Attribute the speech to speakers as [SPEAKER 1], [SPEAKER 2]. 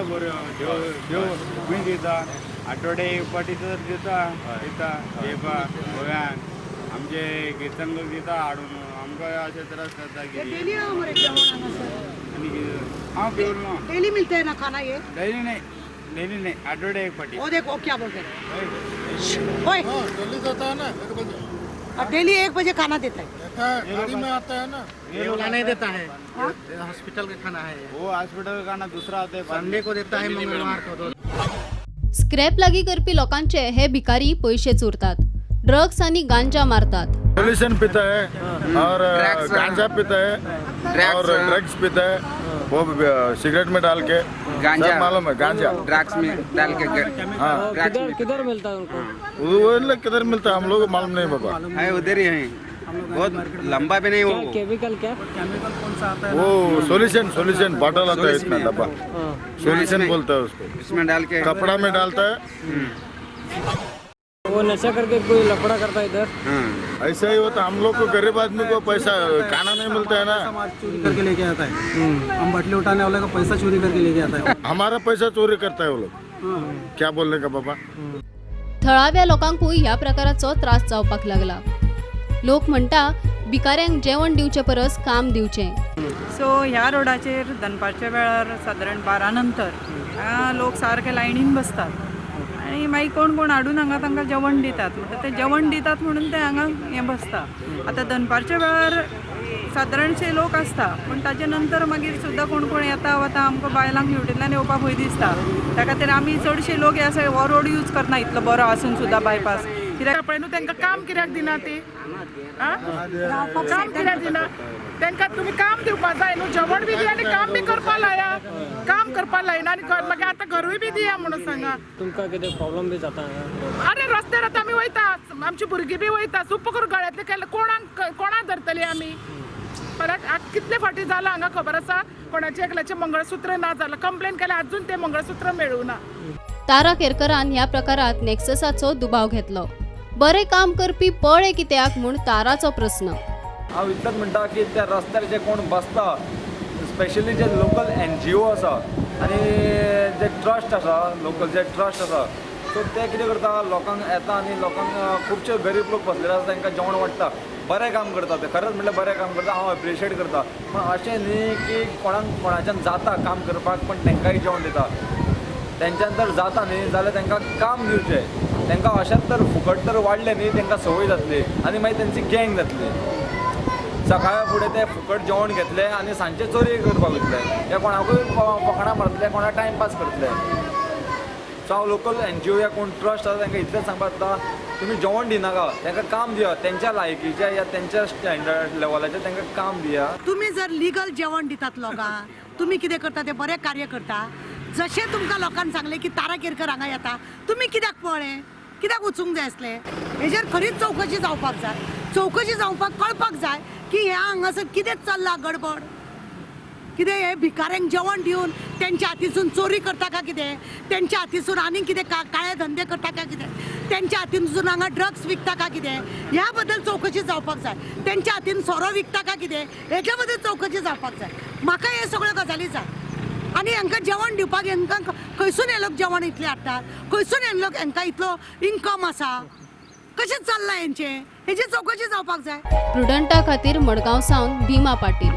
[SPEAKER 1] बऱ्यो देव देव खूंय दिता आठवडे एक फावटी तर दिता दिता येपा गोव्यान आमचे किर्तन लोक दिता हाडून आमकां अशें त्रास जाता कितें
[SPEAKER 2] डेली मरे जेवण हांगासर.
[SPEAKER 1] आनी कितें हांव पिवलो ना.
[SPEAKER 2] डेली मिलते है ना खाना ये?
[SPEAKER 1] डेली नाही, डेली नाही, आठवडे एक फावटी.
[SPEAKER 2] वो देखो क्या बोलते हैं. ओए,
[SPEAKER 3] डेली देता है ना 1 बजे.
[SPEAKER 2] और डेली 1 बजे खाना देता है.
[SPEAKER 3] देता है, गाड़ी में आता है ना.
[SPEAKER 4] खाना नहीं देता है, हॉस्पिटल का खाना है.
[SPEAKER 1] वो हॉस्पिटल का ना दुसरा आता है.
[SPEAKER 4] संडे को देता है, मंगलवार को दो.
[SPEAKER 5] स्क्रॅप लागीं करपी लोकांचे हे भिकारी पयशे चोरतात, ड्रग्स आनी गांजा मारतात.
[SPEAKER 3] सोल्यूशन पीता है और गांजा पीता है और ड्रग्स पीता है, वो सिगरेट में डाल के.
[SPEAKER 6] गांजा.
[SPEAKER 3] सब मालूम है, गांजा.
[SPEAKER 6] ड्रग्स में डाल के.
[SPEAKER 3] हाँ.
[SPEAKER 6] ड्रग्स में.
[SPEAKER 7] किधर मिलता है उनको?
[SPEAKER 3] वो लोग किधर मिलता है, हम लोग को मालूम नहीं बाबा.
[SPEAKER 6] है, उधर ही है, बहुत लंबा भी नहीं वो.
[SPEAKER 7] केमिकल क्या?
[SPEAKER 3] वो सोल्यूशन, सोल्यूशन बॉटल आता है, इसमें डब्बा, सोल्यूशन बोलता है उसको.
[SPEAKER 6] इसमें डाल के.
[SPEAKER 3] कपड़ा में डालता है.
[SPEAKER 7] वो नशा करके कोई लफड़ा करता है इधर.
[SPEAKER 6] हाँ.
[SPEAKER 3] ऐसा ही होता. हम लोग को, गरीब आदमी को पैसा खाना नहीं मिलता है ना.
[SPEAKER 4] समाज चोरी करके लेके आता है. हम बाटली उठाने वाले का पैसा चोरी करके लेके आता है.
[SPEAKER 3] हमारा पैसा चोरी करता है वो लोग. क्या बोलने का बाबा?
[SPEAKER 5] थळाव्या लोकांकूय ह्या प्रकाराचो त्रास जावपाक लागला. लोक म्हणटा, भिकाऱ्यांक जेवण दिवचे परस काम दिवचें.
[SPEAKER 8] सो ह्या रोडाचेर दनपारच्या वेळार सादारण 12 नंतर हांगा लोक सारके लायनीन बसतात आनी मागीर कोण कोण हाडून हांगा तांकां जेवण दितात. म्हणटा ते जेवण दितात म्हणून ते हांगा हें बसता. आतां दनपारच्या वेळार सादारणशे लोक आसता, पूण ताजे नंतर मागीर सुद्दां कोण कोण येता वता. आमकां बायलांक हेवटेंतल्यान येवपाक भंय दिसता. त्या खातीर आमी चडशे लोक ह्या सायड हो रोड यूज करना, इतलो बरो आसून सुद्दां बायपास कित्याक?
[SPEAKER 9] पळय न्हू, तांकां काम कित्याक दिना ती? आं? काम कित्याक दिना तांकां? तुमी काम दिवपा जाय न्हू. जेवण बी दिया आनी काम बी करपा लाया. काम करपा लायना आनी मागीर आतां घरूय बी दिया म्हणून सांगा.
[SPEAKER 7] तुमका कितें प्रॉब्लम बी जाता हांगा?
[SPEAKER 9] अरे, रस्त्यार आतां आमी वयता, आमची भुरगीं बी वयता. सुप्प करून गळ्यांतले केले, कोणाक कोणाक धरतली आमी परत? कितले फावटी जालां हांगा, खबर आसा? कोणाचें एकल्याचें मंगळसूत्र ना जालां, कंप्लेन केल्या, अजून तें मंगळसूत्र मेळूं ना.
[SPEAKER 5] तारा केरकरान ह्या प्रकारात नेक्ससाचो दुबाव घेतलो. बरें काम करपी पळे कित्याक म्हूण ताराचो प्रस्न.
[SPEAKER 10] हांव इतलेंच म्हणटा की त्या रस्त्यार जे कोण बसता, स्पेशली जे लोकल एनजीओ आसा आनी जे ट्रस्ट आसा, लोकल जे ट्रस्ट आसा, सो ते कितें करता, लोकांक येता आनी लोकांक, खुबशे गरीब लोक बसलेले आसा, तांकां जेवण वाडटा. बरें काम करता ते, खरेंच म्हटल्यार बरें काम करता. हांव एप्रिशिएट करता. पूण अशें न्ही की कोणाक कोणाच्यान जाता काम करपाक, पण तांकांय जेवण दिता. तेंच्यान तर जाता न्ही जाल्यार तांकां काम दिवचें. तांकां अशेंच तर फुकट तर वाडलें न्ही, तांकां संवय जातली आनी मागीर तेंची गँग जातली. सकाळ फुडें ते फुकट जेवण घेतले आनी सांजचे चोरी करपाक वयतले, या कोणाकूय फकाणां मारतले, कोणाक टायमपास करतले. सो हांव लोकल एनजीओ या कोण ट्रस्ट आसा, तांकां इतलेंच सांगपाक जाता, तुमी जेवण दिनाका, तांकां काम दिया. तेंच्या लायकीचें या तेंच्या स्टँडर्ड लेवलाचें तांकां काम दिया.
[SPEAKER 2] तुम्ही जर लिगल जेवण दितात लोकांक, तुम्ही कितें करता ते बरें कार्य करता. जशें तुमकां लोकांक सांगलें की तारा केरकर हांगा येता, तुमी कित्याक पळ्ळे? कित्याक वचूंक जाय आसलें? हेजेर खरीच चवकशी जावपाक जाय. चवकशी जावपाक कळपाक जाय की ह्या हांगासर कितें चल्लां गडबड कितें. हे भिकाऱ्यांक जेवण दिवन तेंच्या हातीसून चोरी करता काय कितें? तेंच्या हातीसून आनीक कितें काळे धंदे करता काय कितें? तेंच्या हातीसून हांगा ड्रग्स विकता काय कितें? ह्या बद्दल चवकशी जावपाक जाय. तेंच्या हातीन सोरो विकता काय कितें, हेच्या बद्दल चवकशी जावपाक जाय. म्हाका हे सगळ्यो गजाली जाय. आनी हांकां जेवण दिवपाक हांकां खंयसून हे लोक जेवण इतलें हाडटात? खंयसून हे लोक हांकां इतलो इन्कम आसा? कशें चल्लां हेंचें? हेजी चवकशी जावपाक जाय.
[SPEAKER 5] प्रुडंटा खातीर मडगांव सावन भीमा पाटील.